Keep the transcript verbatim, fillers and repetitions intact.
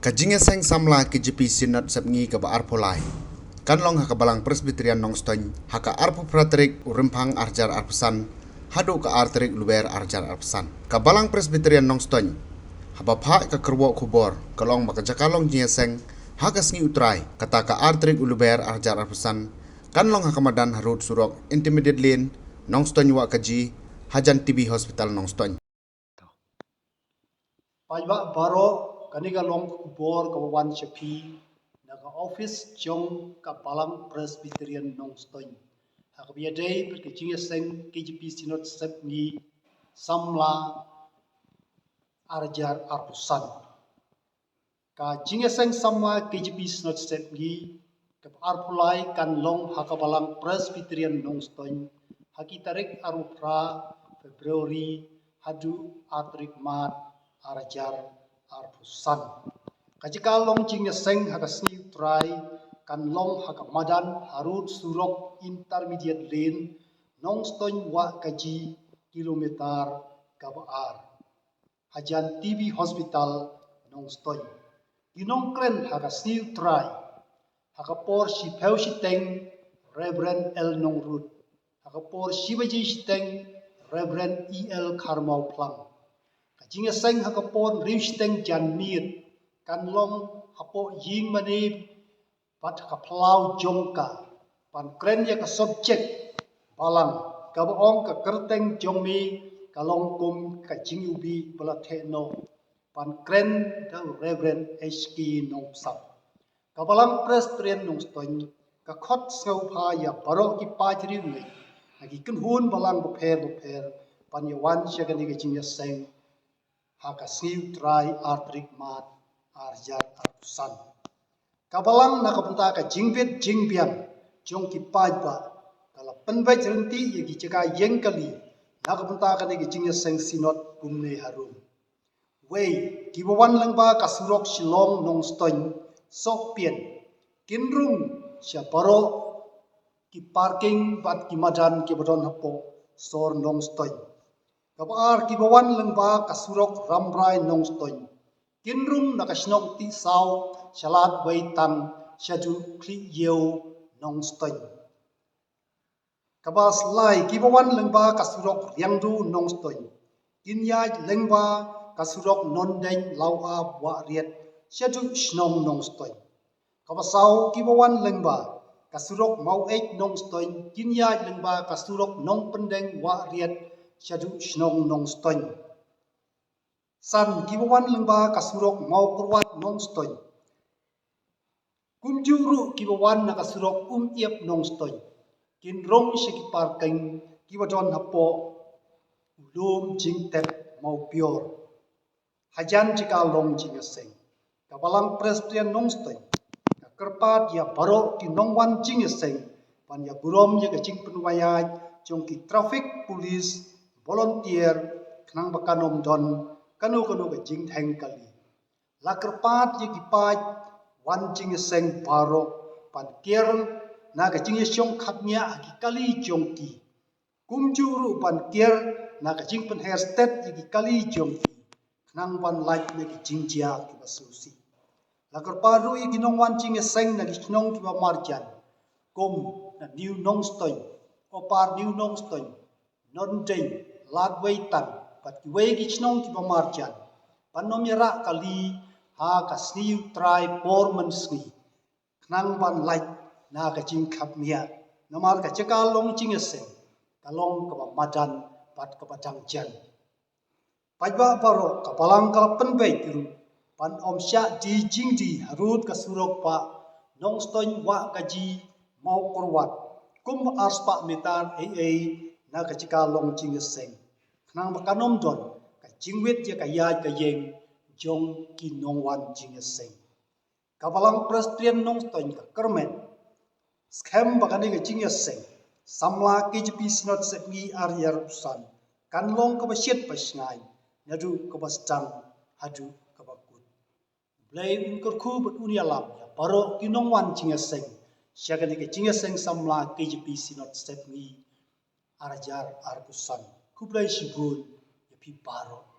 Ka jingïaseng samla K J P Synod Sepngi kaba arphew lai kan long ha ka Balang Presbyterian Nongstoiñ ha ka arphew phra tarik u Rymphang ar hajar arphew san haduh ka ar tarik u Lber ar hajar arphew san. Ka Balang Presbyterian Nongstoiñ, haba phah ka kyrwoh khubor, ka long ba ka jaka long jingïaseng ha ka sngi U Trai, kata ka ar tarik u Lber ar hajar arphew san, kan long ha ka madan harud surok Intermediate Lane, Nongstoiñ Wahkaji, hajan T B Hospital Nongstoiñ. Paidbah baroh, kane ka long ka khubor kaba wan sha phi na ka office jong ka Balang Presbyterian Nongstoiñ, ha kaba ïadei bad ka jingïaseng K J P Synod Sepngi samla ar hajar arphew san. Ka jingïaseng samla K J P Synod Sepngi kaba arphew lai kan long ha ka Balang Presbyterian Nongstoiñ ha ki tarik arphew phra February haduh ar tarik Mac ar hajar arphew san. Ka jaka long jingïaseng ha ka sngi U Trai kan long ha ka madan harud surok Intermediate Lane, Nongstoiñ Wahkaji, kilometer kaba ar, hajan T B Hospital Nongstoiñ. Ki nongkren ha ka sngi U Trai, ha ka por shiphew shiteng, Reverend L Nongrut. Ha ka por shi baje shiteng, Reverend E L Kharmawphlang. Ka jingïaseng ha ka por hynriew shiteng janmiet kan long hapoh ïing mane bad ha ka phyllaw jong ka, ban kren ïa ka subject Balang, kaba ong Ka Kyrteng Jong Me Ka Long Kum Ka Jingiwbih Ba La Theh Noh, ban kren da u Reverend H K Nongpsap. Ka Balang Presbyterian Nongstoiñ ka khot sngewbha ïa baroh ki paid riewngeit na ki kynhun balang bapher bapher ban ïa wan sha kane ka jingïaseng ha ka sngi U Trai ar tarik Mac ar hajar arphew san. Ka Balang, na ka bynta ka jingwit jingbiang jong ki paidbah, ka la pynbeit ryntih ïa ki jaka ïeng kali na ka bynta kane ka jingïaseng Synod kumne harum. Wei, kiba wan lyngba ka surok Shillong Nongstoiñ, Sohpian, kin rung sha baroh ki parking bad ki madan kiba don hapoh sor Nongstoiñ. Kaba ar, kiba wan lyngba ka surok Rambrai Nongstoiñ, kin rung na ka shnong Tisaw, sha Lad Weitang, shaduh Khlieh Ïew Nongstoiñ. Kaba lai, kiba wan lyngba ka surok Riangdo Nongstoiñ, kin ïaid lyngba ka surok Nongdeng Lawab Wahriat, shaduh shnong Nongstoiñ. Kaba saw, kiba wan lyngba ka surok Maweit Nongstoiñ, kin ïaid lyngba ka surok Nongpyndeng Wahriat, shaduh shnong Nongstoiñ. San, kiba wan lyngba ka surok Mawkyrwat Nongstoiñ, kumjuh ruh kiba wan na ka surok Umiap Nongstoiñ, kin rung sha ki parking kiba don hapoh u lum jingtep Mawpior. Hajan jaka long jingïaseng, ka Balang Presbyterian Nongstoiñ ka kyrpad ïa baroh ki nongwan jingïaseng ban ïa burom ïa ka jingpynïaid jong ki traffic police volunteer, khnang ba kan ym don kano kano ka jingdheng kali. La kyrpad ïa ki paid wan jingïaseng baroh ban kiar na ka jingïashong khapngiah ha ki kali jong ki, kumjuh ruh ban kiar na ka jingpynher stet ïa ki kali jong ki, khnang ban lait na ki jingjia kiba sngewsih. La kyrpad ruh ïa ki nongwan jingïaseng na ki shnong kiba marjan, kum na New Nongstoiñ, Upper New Nongstoiñ, Nongdeng, Lad Weitang bad kiwei ki shnong kiba marjan, ban ym ïarah kali ha ka sngi U Trai por mynsngi, khnang ban lait na ka jingkhapngiah, namar ka jaka long jingïaseng ka long kaba madan bad kaba dang jan. Paidbah baroh, ka Balang ka la pynbeit ruh ban ym shah die jingdie harud ka surok ba Nongstoiñ Wahkaji Mawkyrwat kumba arspah mitar ei ei na ka jaka long jingïaseng, khnang ba kan ym don ka jingwit ïa ka ïaid ka ïeng jong ki nongwan jingïaseng. Ka Balang Presbyterian Nongstoiñ ka kyrmen skhem ba kane ka jingïaseng samla K J P Synod Sepngi ar hajar arphew san kan long kaba shit ba shngaiñ, naduh kaba sdang haduh kaba kut. U Blei un kyrkhu bad un ïalam ïa baroh ki nongwan jingïaseng sha kane ka jingïaseng samla K J P Synod Sepngi ar hajar arphew san. Khublei shibun ïa phi baroh.